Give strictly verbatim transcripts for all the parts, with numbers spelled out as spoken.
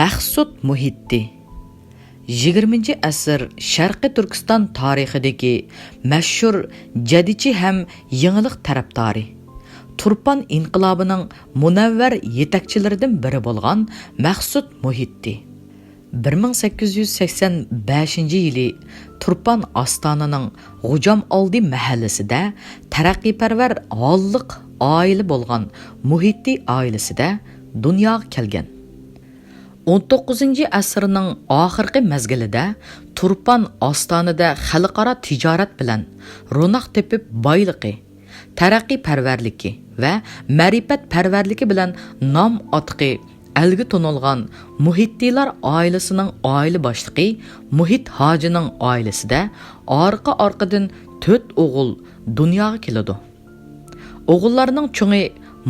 مەخسۇت مۇھىتى. يىگىرمىنچى ئەسىر شەرقىي تۈركىستان تارىخىدىكى مەشھۇر جەدىدچى ھەم يېڭىلىق تەرەپدارى، تۇرپان ئىنقىلابىنىڭ مۇنەۋۋەر يېتەكچىلىرىدىن بىرى بولغان مەخسۇت مۇھىتى. بىر مىڭ سەككىز يۈز سەكسەن بەشىنچى يىلى تۇرپان ئاستانىنىڭ غوجام ئالدى مەھەللىسىدە تەرەققىيپەرۋەر ھاللىق ئائىلە بولغان مۇھىتى ئائىلىسىدە دۇنياغا كەلگەن. ئون توققۇزىنچى ئەسىرنىڭ ئاخىرقى مەزگىلىدە تۇرپان ئاستانىدە خەلقئارا تىجارەت بىلەن روناق تېپىپ بايلىقى، تەرەققىيپەرۋەرلىكى ۋە مەرىپەتپەرۋەرلىكى بىلەن نام ئاتىقى ئەلگە تونۇلغان مۇھىتىلار ئائىلىسىنىڭ ئائىلە باشلىقى مۇھىت ھاجىنىڭ ئائىلىسىدە ئارقا-ئارقىدىن تۆت ئوغۇل دۇنياغا كېلىدۇ. ئوغۇللارنىڭ چوڭى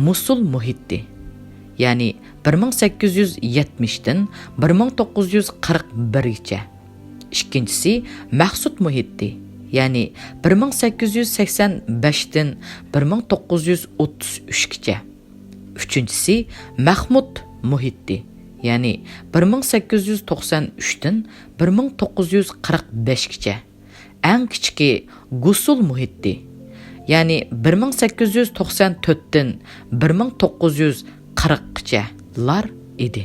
مۇسۇل مۇھىتى، يەنى بىر مىڭ سەككىز يۈز يەتمىشتىن بىر مىڭ توققۇز يۈز قىرىق بىرگىچە. ئىككىنچىسى مەخسۇت مۇھىتى، يەنى بىر مىڭ سەككىز يۈز سەكسەن بەشتىن بىر مىڭ توققۇز يۈز ئوتتۇز ئۈچكىچە. ئۈچىنچىسى مەخمۇت مۇھىتى، يەنى بىر مىڭ سەككىز يۈز توقسان ئۈچتىن بىر مىڭ توققۇز يۈز قىرىق بەشكىچە. ئەڭ كىچىكى گۇسۇل مۇھىتى، يەنى بىر مىڭ سەككىز يۈز توقسان تۆتتىن بىر مىڭ توققۇز يۈز قىرىققىچە لار ئىدى.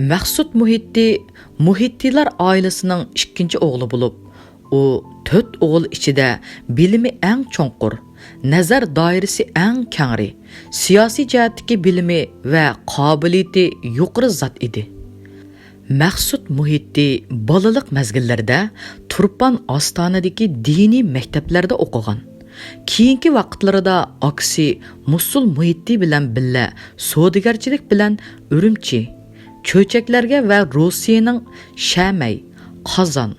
مەخسۇت مۇھىتى مۇھىتىلار ئائىلىسىنىڭ ئىككىنچى ئوغلى بولۇپ، ئۇ تۆت ئوغۇل ئىچىدە بىلىمى ئەڭ چوڭقۇر، نەزەر دائىرىسى ئەڭ كەڭرى، سىياسىي جەھەتتىكى بىلىمى ۋە قابىلىيىتى يۇقىرى زات ئىدى. مەخسۇت مۇھىتى بالىلىق مەزگىللىرىدە تۇرپان ئاستانىدىكى دىنىي مەكتەپلەردە ئوقۇغان. كېيىنكى ۋاقىتلىرىدا ئاكىسى مۇسۇل مۇھىتى بىلەن بىللە سودىگەرچىلىك بىلەن ئۈرۈمچى، چۆچەكلەرگە ۋە روسىيەنىڭ شەمەي، قازان،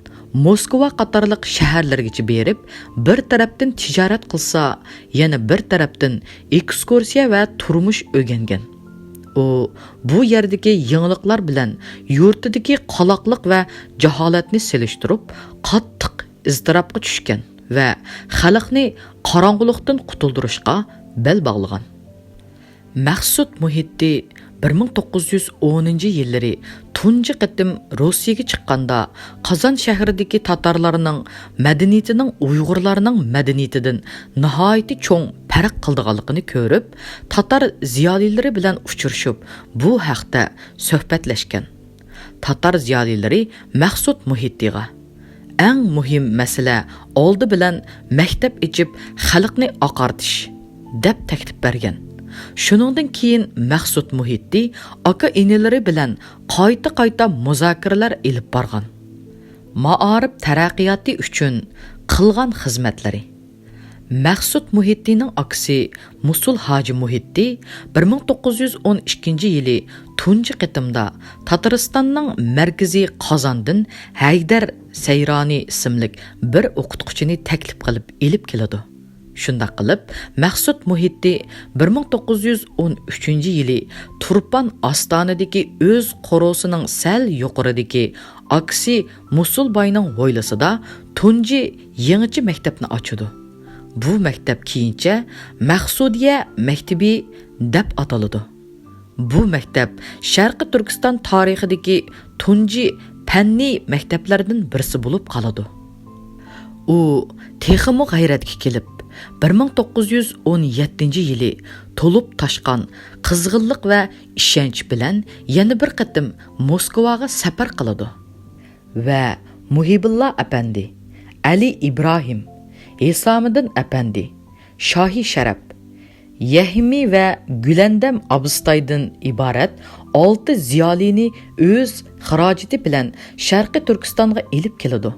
موسكۋا قاتارلىق شەھەرلەرگىچە بېرىپ، بىر تەرەپتىن تىجارەت قىلسا، يەنە بىر تەرەپتىن ئېكسكۇرسىيە ۋە تۇرمۇش ئۆگەنگەن. ئۇ بۇ يەردىكى يېڭىلىقلار بىلەن يۇرتىدىكى قالاقلىق ۋە جاھالەتنى سېلىشتۇرۇپ، قاتتىق ئىزتىراپقا چۈشكەن ۋە خەلقنى قاراڭغۇلۇقتىن قۇتۇلدۇرۇشقا بەل باغلىغان. مەخسۇت مۇھىتى بىر مىڭ توققۇز يۈز ئونىنچى يىللىرى تۇنجى قېتىم روسىيەگە چىققاندا، قازان شەھىرىدىكى تاتارلارنىڭ مەدەنىيىتىنىڭ ئۇيغۇرلارنىڭ مەدەنىيىتىدىن ناھايىتى چوڭ پەرق قىلىدىغانلىقىنى كۆرۈپ، تاتار زىيالىيلىرى بىلەن ئۇچرىشىپ، بۇ ھەقتە سۆھبەتلەشكەن. تاتار زىيالىيلىرى مەخسۇت مۇھىتىغا، «ئەڭ مۇھىم مەسىلە ئالدى بىلەن مەكتەپ ئېچىپ خەلقنى ئاقارتىش» دەپ تەكلىپ بەرگەن. شۇنىڭدىن كېيىن مەخسۇت مۇھىتى ئاكا-ئىنىلىرى بىلەن قايتا-قايتا مۇزاكىرىلەر ئېلىپ بارغان. مائارىپ تەرەققىياتى ئۈچۈن قىلغان خىزمەتلىرى. مەخسۇت مۇھىتىنىڭ ئاكىسى مۇسۇل ھاجى مۇھىتى بىر مىڭ توققۇز يۈز ئون ئىككىنچى يىلى تۇنجى قېتىمدا تاتارىستاننىڭ مەركىزى قازاندىن ھەيدەر سەيرانى ئىسىملىك بىر ئوقۇتقۇچىنى تەكلىپ قىلىپ ئېلىپ كېلىدۇ. شۇنداق قىلىپ، مەخسۇت مۇھىتى بىر مىڭ توققۇز يۈز ئون ئۈچىنچى يىلى تۇرپان ئاستانىدىكى ئۆز قورۇسىنىڭ سەل يۇقىرىدىكى ئاكىسى مۇسۇل باينىڭ ھويلىسىدا تۇنجى يېڭىچە مەكتەپنى ئاچىدۇ. بۇ مەكتەپ كېيىنچە مەخسۇدىيە مەكتىپى دەپ ئاتىلىدۇ. بۇ مەكتەپ شەرقىي تۈركىستان تارىخىدىكى تۇنجى پەننىي مەكتەپلەردىن بىرسى بولۇپ قالىدۇ. ئۇ تېخىمۇ غەيرەتكە كېلىپ، بىر مىڭ توققۇز يۈز ئون يەتتىنچى يىلى تولۇپ تاشقان قىزغىنلىق ۋە ئىشەنچ بىلەن يەنە بىر قېتىم موسكۋاغا سەپەر قىلىدۇ ۋە مۇھىبۇللا ئەپەندى، ئەلى ئىبراھىم، ھېسامىدىن ئەپەندى، شاھى شەرەپ، يەھمى ۋە گۈلەندەم ئابستايدىن ئىبارەت ئالتە زىيالىينى ئۆز خىراجىتى بىلەن شەرقىي تۈركىستانغا ئېلىپ كېلىدۇ.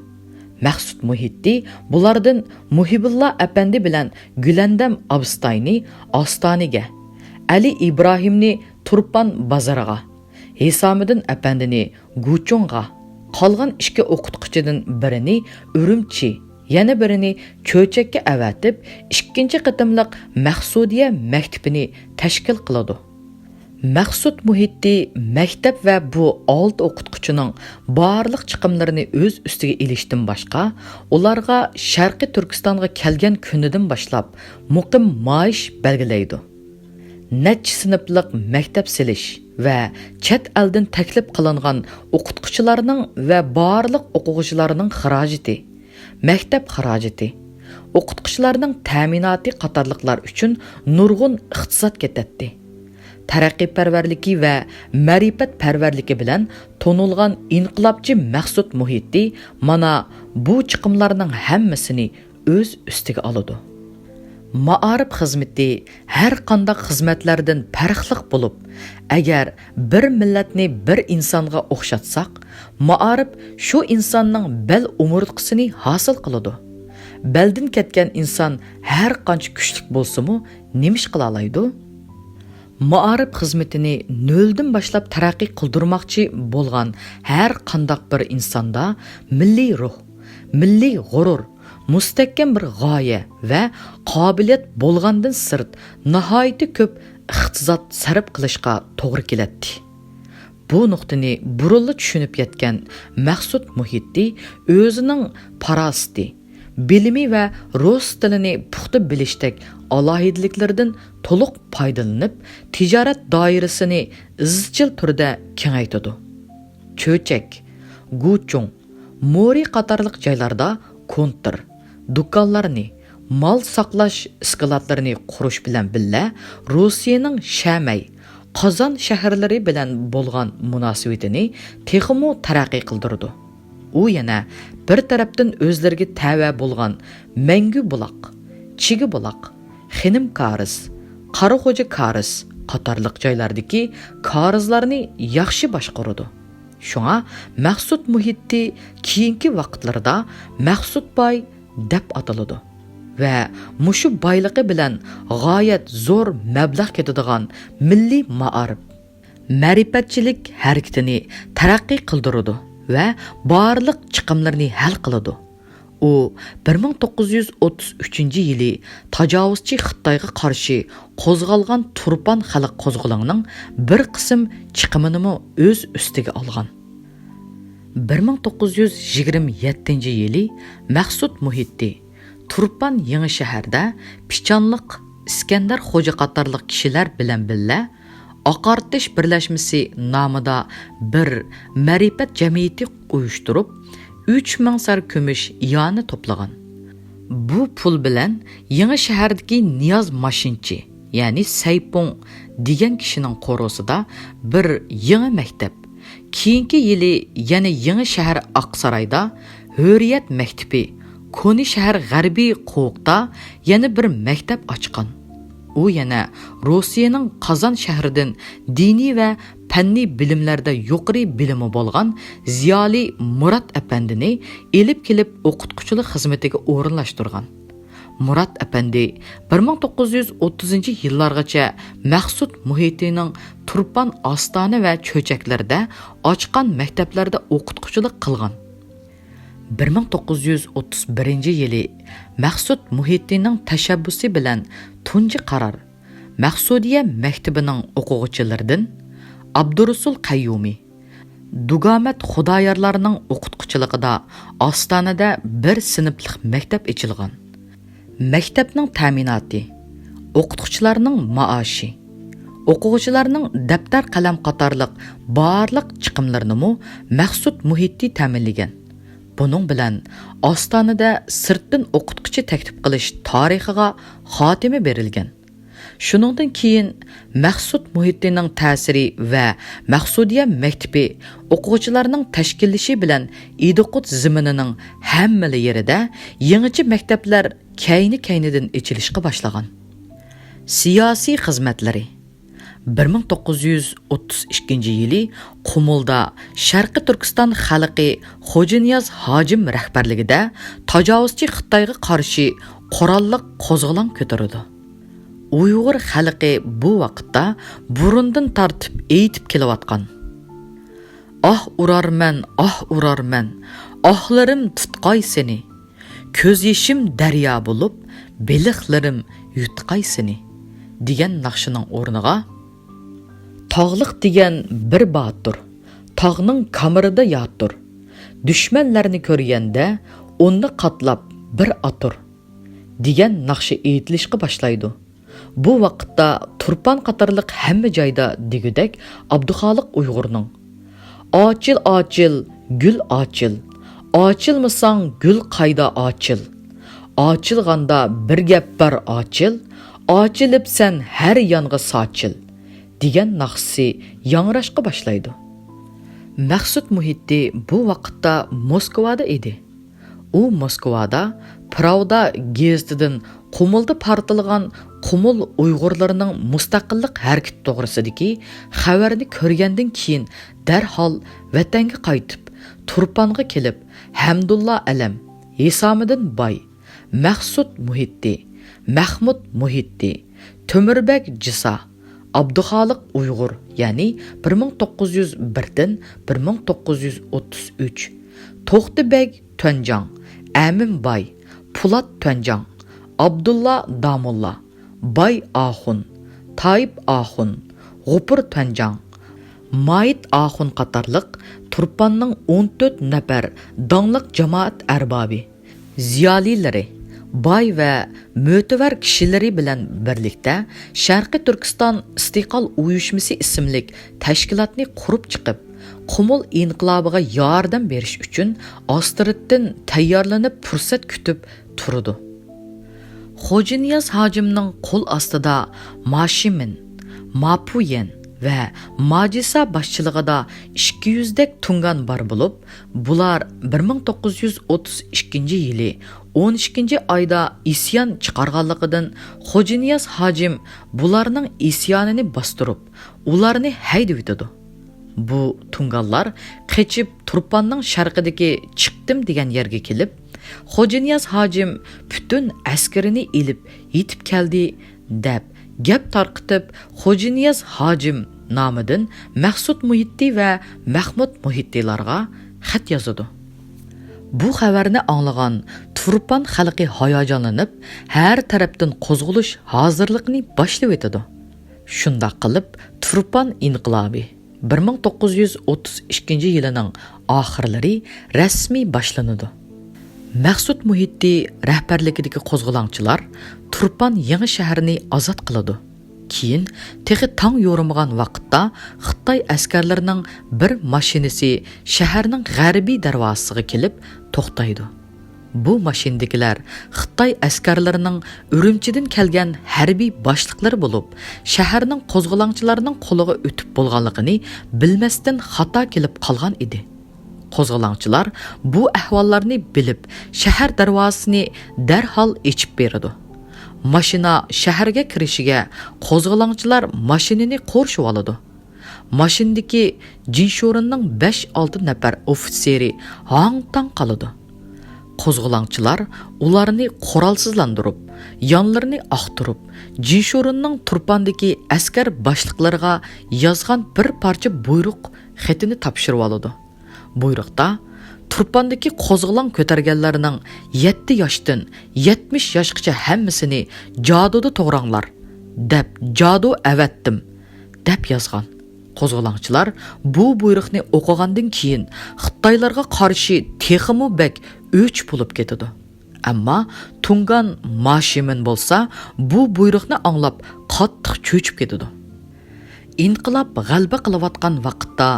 مەخسۇت مۇھىتى بۇلاردىن مۇھىبۇللا ئەپەندى بىلەن گۈلەندەم ئابستاينى ئاستانىگە، ئەلى ئىبراھىمنى تۇرپان بازىرىغا، ھېسامىدىن ئەپەندىنى گۇچۇڭغا، قالغان ئىككى ئوقۇتقۇچىدىن بىرىنى ئۈرۈمچى، يەنە بىرىنى چۆچەككە ئەۋەتىپ، ئىككىنچى قېتىملىق مەخسۇدىيە مەكتىپىنى تەشكىل قىلىدۇ. مەخسۇت مۇھىتى مەكتەپ ۋە بۇ ئالتە ئوقۇتقۇچىنىڭ بارلىق چىقىملىرىنى ئۆز ئۈستىگە ئېلىشتىن باشقا، ئۇلارغا شەرقىي تۈركىستانغا كەلگەن كۈنىدىن باشلاپ مۇقىم مائاش بەلگىلەيدۇ. نەچچە سىنىپلىق مەكتەپ سېلىش ۋە چەت ئەلدىن تەكلىپ قىلىنغان ئوقۇتقۇچىلارنىڭ ۋە بارلىق ئوقۇغۇچىلارنىڭ خىراجىتى، مەكتەپ خىراجىتى، ئوقۇتقۇچىلارنىڭ تەمىناتى قاتارلىقلار ئۈچۈن نۇرغۇن ئىقتىساد كېتەتتى. تەرەققىيپەرۋەرلىكى ۋە مەرىپەتپەرۋەرلىكى بىلەن تونۇلغان ئىنقىلابچى مەخسۇت مۇھىتى مانا بۇ چىقىملارنىڭ ھەممىسىنى ئۆز ئۈستىگە ئالىدۇ. مائارىپ خىزمىتى ھەر قانداق خىزمەتلەردىن پەرقلىق بولۇپ، ئەگەر بىر مىللەتنى بىر ئىنسانغا ئوخشاتساق، مائارىپ شۇ ئىنساننىڭ بەل ئومۇرتقىسىنى ھاسىل قىلىدۇ. بەلدىن كەتكەن ئىنسان ھەر قانچە كۈچلۈك بولسىمۇ، نېمە ئىش قىلالايدۇ؟ مائارىپ خىزمىتىنى نۆلدىن باشلاپ تەرەققىي قىلدۇرماقچى بولغان ھەر قانداق بىر ئىنساندا مىللىي روھ، مىللىي غۇرۇر، مۇستەھكەم بىر غايە ۋە قابىلىيەت بولغاندىن سىرت، ناھايىتى كۆپ ئىقتىساد سەرپ قىلىشقا توغرا كېلەتتى. بۇ نۇقتىنى بۇرۇنلا چۈشىنىپ يەتكەن مەخسۇت مۇھىتى ئۆزىنىڭ پاراسىتى، بىلىمى ۋە رۇس تىلىنى پۇختا بىلىشتەك ئالاھىدىلىكلىرىدىن تولۇق پايدىلىنىپ، تىجارەت دائىرىسىنى ئىزچىل تۈردە كېڭەيتىدۇ. چۆچەك، گۇچۇڭ، مورى قاتارلىق جايلاردا كونتىر، دۇكانلارنى، مال ساقلاش ئىسكىلاتلىرىنى قۇرۇش بىلەن بىللە، روسىيەنىڭ شەمەي، قازان شەھەرلىرى بىلەن بولغان مۇناسىۋىتىنى تېخىمۇ تەرەققىي قىلدۇرىدۇ. ئۇ يەنە بىر تەرەپتىن ئۆزلىرىگە تەۋە بولغان مەڭگۈ بۇلاق، چىگە بۇلاق، خېنىم كارىز، قاراخوجا كارىز قاتارلىق جايلاردىكى كارىزلارنى ياخشى باشقۇرىدۇ. شۇڭا مەخسۇت مۇھىتى كېيىنكى ۋاقىتلىرىدا مەخسۇت باي دەپ ئاتىلىدۇ ۋە مۇشۇ بايلىقى بىلەن غايەت زور مەبلەغ كېتىدىغان مىللىي مائارىپ، مەرىپەتچىلىك ھەرىكىتىنى تەرەققىي قىلدۇرىدۇ ۋە بارلىق چىقىملىرىنى ھەل قىلىدۇ. ئۇ بىر مىڭ توققۇز يۈز ئوتتۇز ئۈچىنچى يىلى تاجاۋۇزچى خىتايغا قارشى قوزغالغان تۇرپان خەلق قوزغىلىڭىنىڭ بىر قىسىم چىقىمىنىمۇ ئۆز ئۈستىگە ئالغان. بىر مىڭ توققۇز يۈز يىگىرمە يەتتىنچى يىلى مەخسۇت مۇھىتى تۇرپان يېڭىشەھەردە پىچانلىق ئىسكەندەر خوجا قاتارلىق كىشىلەر بىلەن بىللە ئاقارتىش بىرلەشمىسى نامىدا بىر مەرىپەت جەمئىيىتى ئۇيۇشتۇرۇپ، ئۈچ مىڭ سەر كۈمۈش ئىئانە توپلىغان. بۇ پۇل بىلەن يېڭى شەھەردىكى نىياز ماشىنىچى، يەنى سەيپۇڭ دېگەن كىشىنىڭ قورۇسىدا بىر يېڭى مەكتەپ، كېيىنكى يىلى يەنە يېڭى شەھەر ئاقسارايدا ھۆرىيەت مەكتىپى، كونا شەھەر غەربىي قوۋۇقتا يەنە بىر مەكتەپ ئاچقان. ئۇ يەنە روسىيەنىڭ قازان شەھىرىدىن دىنىي ۋە پەننىي بىلىملەردە يۇقىرى بىلىمى بولغان زىيالىي مۇرات ئەپەندىنى ئېلىپ كېلىپ ئوقۇتقۇچىلىق خىزمىتىگە ئورۇنلاشتۇرغان. مۇرات ئەپەندى بىر مىڭ توققۇز يۈز ئوتتۇزىنچى يىللارغىچە مەخسۇت مۇھىتىنىڭ تۇرپان ئاستانە ۋە چۆچەكلىرىدە ئاچقان مەكتەپلەردە ئوقۇتقۇچىلىق قىلغان. بىر مىڭ توققۇز يۈز ئوتتۇز بىرىنچى يىلى مەخسۇت مۇھىتىنىڭ تەشەببۇسى بىلەن تۇنجى قارار مەخسۇدىيە مەكتىپىنىڭ ئوقۇغۇچىلىرىدىن ئابدۇرۇسۇل قەييۇمى، دۇگامەت خۇدايارلارنىڭ ئوقۇتقۇچىلىقىدا ئاستانىدە بىر سىنىپلىق مەكتەپ ئېچىلغان. مەكتەپنىڭ تەمىناتى، ئوقۇتقۇچىلارنىڭ مائاشى، ئوقۇغۇچىلارنىڭ دەپتەر قەلەم قاتارلىق بارلىق چىقىملىرىنىمۇ مەخسۇت مۇھىتى تەمىنلىگەن. بۇنىڭ بىلەن ئاستانىدە سىرتتىن ئوقۇتقۇچى تەكلىپ قىلىش تارىخىغا خاتىمە بېرىلگەن. شۇنىڭدىن كېيىن مەخسۇت مۇھىتىنىڭ تەسىرى ۋە مەخسۇدىيە مەكتىپى ئوقۇغۇچىلارنىڭ تەشكىللىشى بىلەن ئىدىقۇت زېمىنىنىڭ ھەممىلا يېرىدە يېڭىچە مەكتەپلەر كەينى-كەينىدىن ئېچىلىشقا باشلىغان. سىياسىي خىزمەتلىرى. بىر مىڭ توققۇز يۈز ئوتتۇز ئىككىنچى يىلى قۇمۇلدا شەرقىي تۈركىستان خەلقى خوجانىياز ھاجىم رەھبەرلىكىدە تاجاۋۇزچى خىتايغا قارشى قوراللىق قوزغىلاڭ كۆتۈرىدۇ. ئۇيغۇر خەلقى بۇ ۋاقىتتا بۇرۇندىن تارتىپ ئېيتىپ كېلىۋاتقان، «ئاھ ئۇرارمەن، ئاھ ئۇرارمەن، ئاھلىرىم تۇتقاي سېنى، كۆز يېشىم دەريا بولۇپ، بېلىقلىرىم يۇتقاي سېنى» دېگەن ناخشىنىڭ ئورنىغا، «تاغلىق دېگەن بىر باتۇر، تاغنىڭ كامىرىدا ياتۇر، دۈشمەنلەرنى كۆرگەندە ئوننى قاتلاپ بىر ئاتۇر» دېگەن ناخشا ئېيتىلىشقا باشلايدۇ. بۇ ۋاقىتتا تۇرپان قاتارلىق ھەممە جايدا دېگۈدەك ئابدۇخالىق ئۇيغۇرنىڭ «ئاچىل، ئاچىل، گۈل ئاچىل، ئاچىلمىساڭ گۈل قايدا ئاچىل؟ ئاچىلغاندا بىر گەپ بار ئاچىل، ئاچىلىپسەن ھەر يانغا ساچىل» دېگەن ناخشىسى ياڭراشقا باشلايدۇ. مەخسۇت مۇھىتى بۇ ۋاقىتتا موسكۋادا ئىدى. ئۇ موسكۋادا پراۋدا گېزىتىدىن قۇمۇلدا پارتلىغان قۇمۇل ئۇيغۇرلىرىنىڭ مۇستەقىللىق ھەرىكىتى توغرىسىدىكى خەۋەرنى كۆرگەندىن كېيىن، دەرھال ۋەتەنگە قايتىپ، تۇرپانغا كېلىپ، ھەمدۇللا ئەلەم، ھېسامىدىن باي، مەخسۇت مۇھىتى، مەخمۇت مۇھىتى، تۆمۈربەگ جىسا، ئابدۇخالىق ئۇيغۇر، يەنى بىر مىڭ توققۇز يۈز بىردىن بىر مىڭ توققۇز يۈز ئوتتۇز ئۈچ، توختى بەگ تۈەنجاڭ، ئەمىن باي، پولات تۈەنجاڭ، ئابدۇللا داموللا، باي ئاخۇن، تايىپ ئاخۇن، غوپۇر تۈەنجاڭ، مايىت ئاخۇن قاتارلىق تۇرپاننىڭ ئون تۆت نەپەر داڭلىق جامائەت ئەربابى، زىيالىيلىرى، باي ۋە مۆتىۋەر كىشىلىرى بىلەن بىرلىكتە شەرقىي تۈركىستان ئىستىقلال ئۇيۇشمىسى ئىسىملىك تەشكىلاتنى قۇرۇپ چىقىپ، قۇمۇل ئىنقىلابىغا ياردەم بېرىش ئۈچۈن ئاستىرتتىن تەييارلىنىپ پۇرسەت كۈتۈپ تۇرىدۇ. خوجانىياز ھاجىمنىڭ قول ئاستىدا ماشىمىن، ماپۇيەن ۋە ماجىسا باشچىلىقىدا ئىككى يۈزدەك تۇڭگان بار بولۇپ، بۇلار بىر مىڭ توققۇز يۈز ئوتتۇز ئىككىنچى يىلى ئون ئىككىنچى ئايدا ئىسيان چىقارغانلىقىدىن، خوجانىياز ھاجىم بۇلارنىڭ ئىسيانىنى باستۇرۇپ، ئۇلارنى ھەيدىۋېتىدۇ. بۇ تۇڭگانلار قېچىپ تۇرپاننىڭ شەرقىدىكى چىقتىم دېگەن يەرگە كېلىپ، خوجانىياز ھاجىم پۈتۈن ئەسكىرىنى ئېلىپ يېتىپ كەلدى، دەپ گەپ تارقىتىپ، خوجانىياز ھاجىم نامىدىن مەخسۇت مۇھىتى ۋە مەخمۇت مۇھىتىلارغا خەت يازىدۇ. بۇ خەۋەرنى ئاڭلىغان تۇرپان خەلقى ھاياجانلىنىپ، ھەر تەرەپتىن قوزغىلىش ھازىرلىقىنى باشلىۋېتىدۇ. شۇنداق قىلىپ، تۇرپان ئىنقىلابى بىر مىڭ توققۇز يۈز ئوتتۇز ئىككىنچى يىلىنىڭ ئاخىرلىرى رەسمىي باشلىنىدۇ. مەخسۇت مۇھىتى رەھبەرلىكىدىكى قوزغىلاڭچىلار تۇرپان يېڭى شەھىرىنى ئازاد قىلىدۇ. كېيىن، تېخى تاڭ يورۇمىغان ۋاقىتتا، خىتاي ئەسكەرلىرىنىڭ بىر ماشىنىسى شەھەرنىڭ غەربىي دەرۋازىسىغا كېلىپ توختايدۇ. بۇ ماشىنىدىكىلەر خىتاي ئەسكەرلىرىنىڭ ئۈرۈمچىدىن كەلگەن ھەربىي باشلىقلىرى بولۇپ، شەھەرنىڭ قوزغىلاڭچىلارنىڭ قولىغا ئۆتۈپ بولغانلىقىنى بىلمەستىن خاتا كېلىپ قالغان ئىدى. قوزغىلاڭچىلار بۇ ئەھۋاللارنى بىلىپ، شەھەر دەرۋازىسىنى دەرھال ئېچىپ بېرىدۇ. ماشىنا شەھەرگە كىرىشىگە، قوزغىلاڭچىلار ماشىنىنى قورشىۋالىدۇ. ماشىنىدىكى جىنشورېننىڭ بەش-ئالتە نەپەر ئوفىتسېرى ھاڭ-تاڭ قالىدۇ. قوزغىلاڭچىلار ئۇلارنى قورالسىزلاندۇرۇپ، يانلىرىنى ئاختۇرۇپ، جىنشورېننىڭ تۇرپاندىكى ئەسكەر باشلىقلىرىغا يازغان بىر پارچە بۇيرۇق خېتىنى تاپشۇرۇۋالىدۇ. بۇيرۇقتا، «تۇرپاندىكى قوزغىلاڭ كۆتەرگەنلەرنىڭ يەتتە ياشتىن يەتمىش ياشقىچە ھەممىسىنى جادۇدا توغراڭلار» دەپ جادۇ ئەۋەتتىم، دەپ يازغان. قوزغىلاڭچىلار بۇ بۇيرۇقنى ئوقۇغاندىن كېيىن، خىتايلارغا قارشى تېخىمۇ بەك ئۆچ بولۇپ كېتىدۇ. ئەمما تۇڭگان ماشىمىن بولسا بۇ بۇيرۇقنى ئاڭلاپ قاتتىق چۆچۈپ كېتىدۇ. ئىنقىلاب غەلىبە قىلىۋاتقان ۋاقىتتا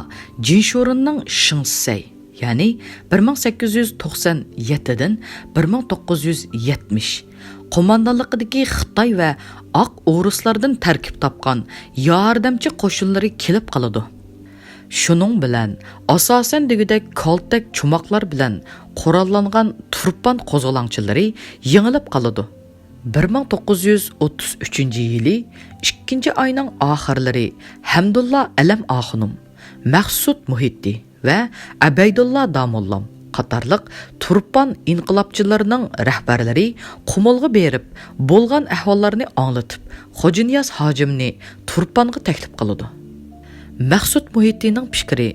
جىنشورېننىڭ شېڭ سەي، يەنى بىر مىڭ سەككىز يۈز توقسان يەتتىدىن بىر مىڭ توققۇز يۈز يەتمىش، قوماندانلىقىدىكى خىتاي ۋە ئاق ئورۇسلاردىن تەركىب تاپقان ياردەمچى قوشۇنلىرى كېلىپ قالىدۇ. شۇنىڭ بىلەن، ئاساسەن دېگۈدەك كالتەك چوماقلار بىلەن قوراللانغان تۇرپان قوزغىلاڭچىلىرى يېڭىلىپ قالىدۇ. بىر مىڭ توققۇز يۈز ئوتتۇز ئۈچىنچى يىلى ئىككىنچى ئاينىڭ ئاخىرلىرى ھەمدۇللا ئەلەم ئاخۇنۇم، مەخسۇت مۇھىتى ۋە ئەبەيدۇللا داموللام قاتارلىق تۇرپان ئىنقىلابچىلىرىنىڭ رەھبەرلىرى قۇمۇلغا بېرىپ، بولغان ئەھۋاللارنى ئاڭلىتىپ، خوجانىياز ھاجىمنى تۇرپانغا تەكلىپ قىلىدۇ. مەخسۇت مۇھىتىنىڭ پىكرى،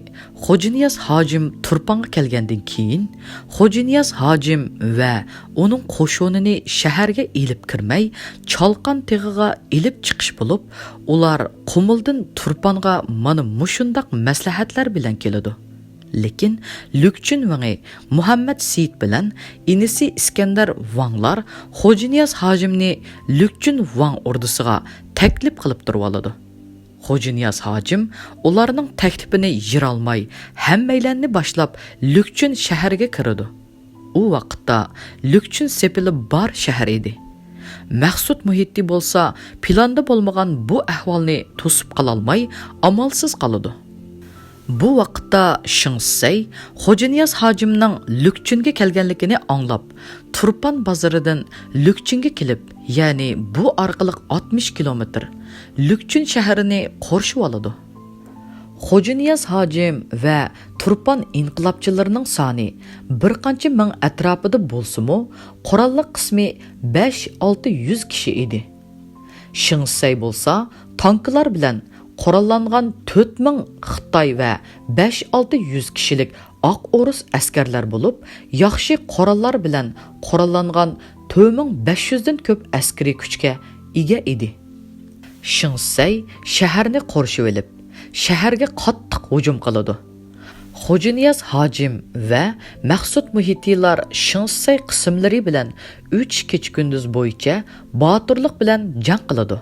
خوجانىياز ھاجىم تۇرپانغا كەلگەندىن كېيىن، خوجانىياز ھاجىم ۋە ئۇنىڭ قوشۇنىنى شەھەرگە ئېلىپ كىرمەي، چالقان تېغىغا ئېلىپ چىقىش بولۇپ، ئۇلار قۇمۇلدىن تۇرپانغا مانا مۇشۇنداق مەسلىھەتلەر بىلەن كېلىدۇ. لېكىن لۈكچۈن ۋېڭى مۇھەممەد سېيىت بىلەن ئىنىسى ئىسكەندەر ۋاڭلار خوجانىياز ھاجىمنى لۈكچۈن ۋاڭ ئوردىسىغا تەكلىپ قىلىپ تۇرۇۋالىدۇ. خوجانىياز ھاجىم ئۇلارنىڭ تەكلىپىنى يىرالماي، ھەممەيلەننى باشلاپ لۈكچۈن شەھەرگە كىرىدۇ. ئۇ ۋاقىتتا لۈكچۈن سېپىلى بار شەھەر ئىدى. مەخسۇت مۇھىتى بولسا پىلاندا بولمىغان بۇ ئەھۋالنى توسۇپ قالالماي، ئامالسىز قالىدۇ. بۇ ۋاقىتتا شېڭ شىسەي خوجانىياز ھاجىمنىڭ لۈكچۈنگە كەلگەنلىكىنى ئاڭلاپ، تۇرپان بازىرىدىن لۈكچۈنگە كېلىپ، يەنى بۇ ئارقىلىق ئاتمىش كىلومېتىر، لۈكچۈن شەھىرىنى قورشىۋالىدۇ. خوجانىياز ھاجىم ۋە تۇرپان ئىنقىلابچىلىرىنىڭ سانى بىر قانچە مىڭ ئەتراپىدا بولسىمۇ، قوراللىق قىسمى بەش-ئالتە يۈز كىشى ئىدى. شېڭ شىسەي بولسا تانكىلار بىلەن قوراللانغان تۆت مىڭ خىتاي ۋە بەش-ئالتە يۈز كىشىلىك ئاق ئورۇس ئەسكەرلەر بولۇپ، ياخشى قوراللار بىلەن قوراللانغان تۆت مىڭ بەش يۈزدىن كۆپ ئەسكىرىي كۈچكە ئىگە ئىدى. شېڭ شىسەي شەھەرنى قورشىۋېلىپ، شەھەرگە قاتتىق ھۇجۇم قىلىدۇ. خوجانىياز ھاجىم ۋە مەخسۇت مۇھىتىلار شېڭ شىسەي قىسىملىرى بىلەن ئۈچ كېچە-كۈندۈز بويىچە باتۇرلۇق بىلەن جەڭ قىلىدۇ.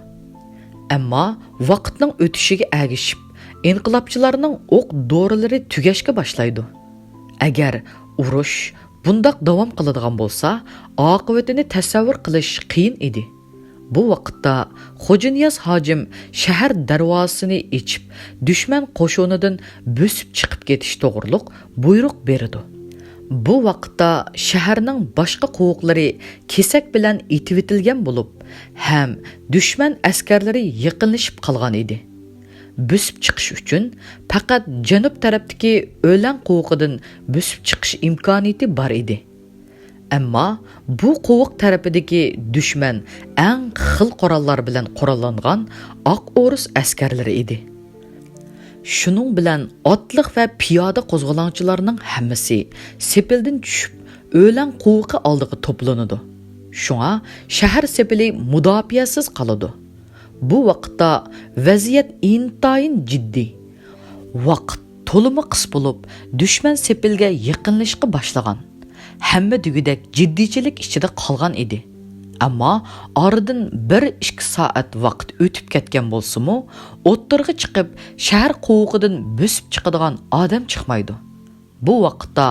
ئەمما ۋاقىتنىڭ ئۆتۈشىگە ئەگىشىپ، ئىنقىلابچىلارنىڭ ئوق-دورىلىرى تۈگەشكە باشلايدۇ. ئەگەر ئۇرۇش بۇنداق داۋام قىلىدىغان بولسا، ئاقىۋىتىنى تەسەۋۋۇر قىلىش قىيىن ئىدى. بۇ ۋاقىتتا خوجانىياز ھاجىم شەھەر دەرۋازىسىنى ئېچىپ، دۈشمەن قوشۇنىدىن بۆسۈپ چىقىپ كېتىش توغرۇلۇق بۇيرۇق بېرىدۇ. بۇ ۋاقىتتا شەھەرنىڭ باشقا قوۋۇقلىرى كېسەك بىلەن ئېتىۋېتىلگەن بولۇپ، ھەم دۈشمەن ئەسكەرلىرى يېقىنلىشىپ قالغان ئىدى. بۆسۈپ چىقىش ئۈچۈن پەقەت جەنۇب تەرەپتىكى ئۆلەڭ قوۋۇقىدىن بۆسۈپ چىقىش ئىمكانىيىتى بار ئىدى. ئەمما بۇ قوۋۇق تەرىپىدىكى دۈشمەن ئەڭ خىل قوراللار بىلەن قوراللانغان ئاق ئورۇس ئەسكەرلىرى ئىدى. شۇنىڭ بىلەن ئاتلىق ۋە پىيادە قوزغىلاڭچىلارنىڭ ھەممىسى سېپىلدىن چۈشۈپ، ئۆلەڭ قوۋۇقى ئالدىغا توپلىنىدۇ. شۇڭا شەھەر سېپىلى مۇداپىئەسىز قالىدۇ. بۇ ۋاقىتتا ۋەزىيەت ئىنتايىن جىددىي. ۋاقىت تولىمۇ قىس بولۇپ، دۈشمەن سېپىلگە يېقىنلىشىشقا باشلىغان. ھەممە دېگۈدەك جىددىيچىلىك ئىچىدە قالغان ئىدى. ئەمما ئارىدىن بىر ئىككى سائەت ۋاقىت ئۆتۈپ كەتكەن بولسىمۇ، ئوتتۇرىغا چىقىپ، شەھەر قوۋۇقىدىن بۆسۈپ چىقىدىغان ئادەم چىقمايدۇ. بۇ ۋاقىتتا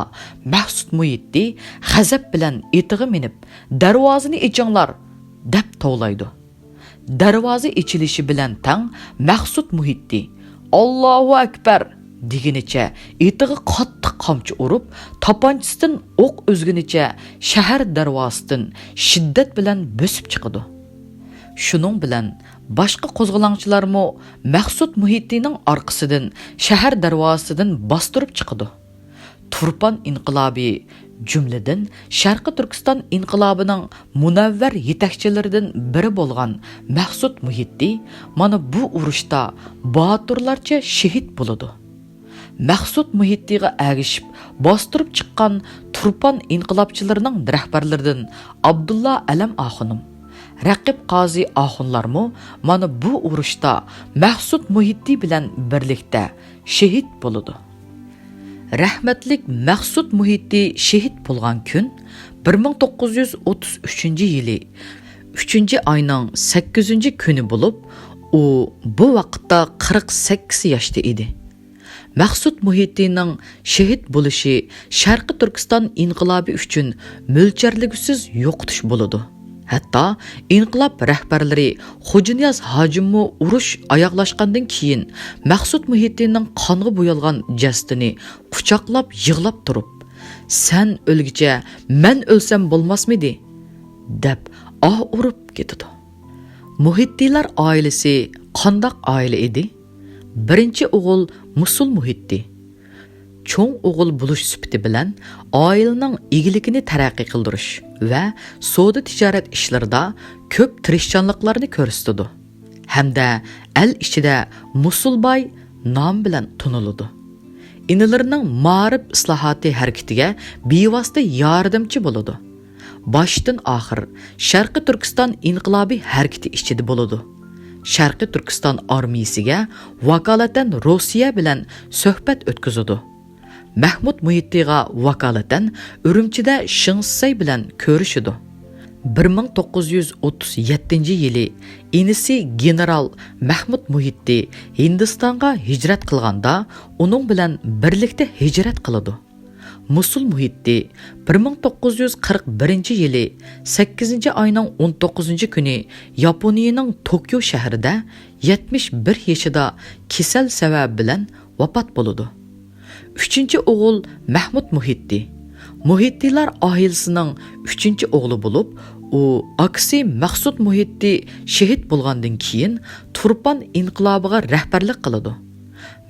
مەخسۇت مۇھىتى غەزەپ بىلەن ئېتىغا مىنىپ، «دەرۋازىنى ئېچىڭلار!» دەپ توۋلايدۇ. دەرۋازا ئېچىلىشى بىلەن تەڭ مەخسۇت مۇھىتى «ئاللاھۇ ئەكبەر!» دېگىنىچە ئېتىغا قاتتىق قامچا ئۇرۇپ، تاپانچىسىدىن ئوق ئۈزگىنىچە شەھەر دەرۋازىسىدىن شىددەت بىلەن بۆسۈپ چىقىدۇ. شۇنىڭ بىلەن باشقا قوزغىلاڭچىلارمۇ مەخسۇت مۇھىتىنىڭ ئارقىسىدىن شەھەر دەرۋازىسىدىن باستۇرۇپ چىقىدۇ. تۇرپان ئىنقىلابى، جۈملىدىن شەرقىي تۈركىستان ئىنقىلابىنىڭ مۇنەۋۋەر يېتەكچىلىرىدىن بىرى بولغان مەخسۇت مۇھىتى مانا بۇ ئۇرۇشتا باتۇرلارچە شېھىت بولىدۇ. مەخسۇت مۇھىتىغا ئەگىشىپ باستۇرۇپ چىققان تۇرپان ئىنقىلابچىلىرىنىڭ رەھبەرلىرىدىن ئابدۇللا ئەلەم ئاخۇنۇم، رەقىب قازى ئاخۇنلارمۇ مانا بۇ ئۇرۇشتا مەخسۇت مۇھىتى بىلەن بىرلىكتە شېھىت بولىدۇ. رەھمەتلىك مەخسۇت مۇھىتى شېھىت بولغان كۈن بىر مىڭ توققۇز يۈز ئوتتۇز ئۈچىنچى يىلى ئۈچىنچى ئاينىڭ سەككىزىنچى كۈنى بولۇپ، ئۇ بۇ ۋاقىتتا قىرىق سەككىز ياشتا ئىدى. مەخسۇت مۇھىتىنىڭ شېھىت بولۇشى شەرقىي تۈركىستان ئىنقىلابى ئۈچۈن مۆلچەرلىگۈسىز يوقىتىش بولىدۇ. ھەتتا ئىنقىلاب رەھبەرلىرى خوجانىياز ھاجىممۇ ئۇرۇش ئاياغلاشقاندىن كېيىن مەخسۇت مۇھىتىنىڭ قانغا بويالغان جەسىتىنى قۇچاقلاپ يىغلاپ تۇرۇپ، «سەن ئۆلگۈچە مەن ئۆلسەم بولماسمىدى؟» دەپ ئاھ ئۇرۇپ كېتىدۇ. مۇھىتىلار ئائىلىسى قانداق ئائىلە ئىدى؟ بىرىنچى ئوغۇل مۇسۇل مۇھىتى. چوڭ ئوغۇل بولۇش سۈپىتى بىلەن ئائىلىنىڭ ئىگىلىكىنى تەرەققىي قىلدۇرۇش ۋە سودا تىجارەت ئىشلىرىدا كۆپ تىرىشچانلىقلارنى كۆرسىتىدۇ ھەمدە ئەل ئىچىدە مۇسۇلباي نامى بىلەن تونۇلىدۇ. ئىنىلىرىنىڭ مائارىپ ئىسلاھاتى ھەرىكىتىگە بىۋاسىتە ياردەمچى بولىدۇ. باشتىن ئاخىر شەرقىي تۈركىستان ئىنقىلابى ھەرىكىتى ئىچىدە بولىدۇ. شەرقىي تۈركىستان ئارمىيىسىگە ۋاكالىتەن روسىيە بىلەن سۆھبەت ئۆتكۈزىدۇ. مەھمۇد مۇھىتتىغا ۋاكالىتەن ئۈرۈمچىدە شېڭ شىسەي بىلەن كۆرۈشىدۇ. بىر مىڭ توققۇز يۈز ئوتتۇز يەتتىنچى يىلى ئىنىسى گېنېرال مەھمۇد مۇھىتتى ھىندىستانغا ھىجرەت قىلغاندا، ئۇنىڭ بىلەن بىرلىكتە ھىجرەت قىلىدۇ. مۇسۇل مۇھىتتى بىر مىڭ توققۇز يۈز قىرىق بىرىنچى يىلى سەككىزىنچى ئاينىڭ ئون توققۇزىنچى كۈنى ياپونىيىنىڭ توكيو شەھىرىدە يەتمىش بىر يېشىدا كېسەل سەۋەبى بىلەن ۋاپات بولىدۇ. ئۈچىنچى ئوغۇل مەھمۇد مۇھىتتى. مۇھىتتىلار ئائىلىسىنىڭ ئۈچىنچى ئوغلى بولۇپ، ئۇ ئاكىسى مەخسۇت مۇھىتتى شېھىت بولغاندىن كېيىن تۇرپان ئىنقىلابىغا رەھبەرلىك قىلىدۇ.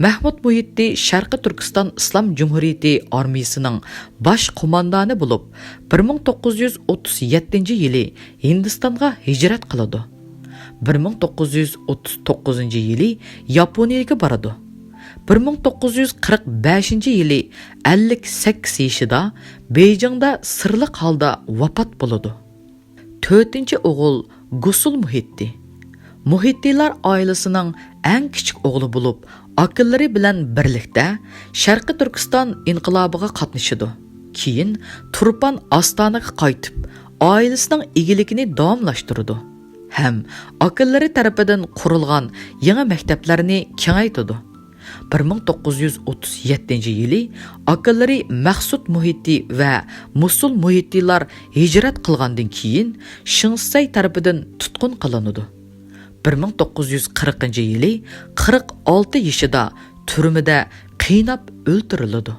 مەھمۇد مۇھىتتى شەرقىي تۈركىستان ئىسلام جۇمھۇرىيىتى ئارمىيىسىنىڭ باش قوماندانى بولۇپ، بىر مىڭ توققۇز يۈز ئوتتۇز يەتتىنچى يىلى ھىندىستانغا ھىجرەت قىلىدۇ. بىر مىڭ توققۇز يۈز ئوتتۇز توققۇزىنچى يىلى ياپونىيىگە بارىدۇ. بىر مىڭ توققۇز يۈز قىرىق بەشىنچى يىلى ئەللىك سەككىز يېشىدا بېيجىڭدا سىرلىق ھالدا ۋاپات بولىدۇ. تۆتىنچى ئوغۇل گۇسۇل مۇھىتتى. مۇھىتتىلار ئائىلىسىنىڭ ئەڭ كىچىك ئوغلى بولۇپ، ئاكىلىرى بىلەن بىرلىكتە شەرقىي تۈركىستان ئىنقىلابىغا قاتنىشىدۇ. كېيىن تۇرپان ئاستانىغا قايتىپ، ئائىلىسىنىڭ ئىگىلىكىنى داۋاملاشتۇرىدۇ ھەم ئاكىلىرى تەرىپىدىن قۇرۇلغان يېڭى مەكتەپلەرنى كېڭەيتىدۇ. بىر مىڭ توققۇز يۈز ئوتتۇز يەتتىنچى يىلى ئاكىلىرى مەخسۇت مۇھىتتى ۋە مۇسۇل مۇھىتتىلار ھىجرەت قىلغاندىن كېيىن، شېڭ شىسەي تەرىپىدىن تۇتقۇن قىلىنىدۇ. بىر مىڭ توققۇز يۈز قىرىقىنچى يىلى قىرىق ئالتە يېشىدا تۈرمىدە قىيناپ ئۆلتۈرۈلىدۇ.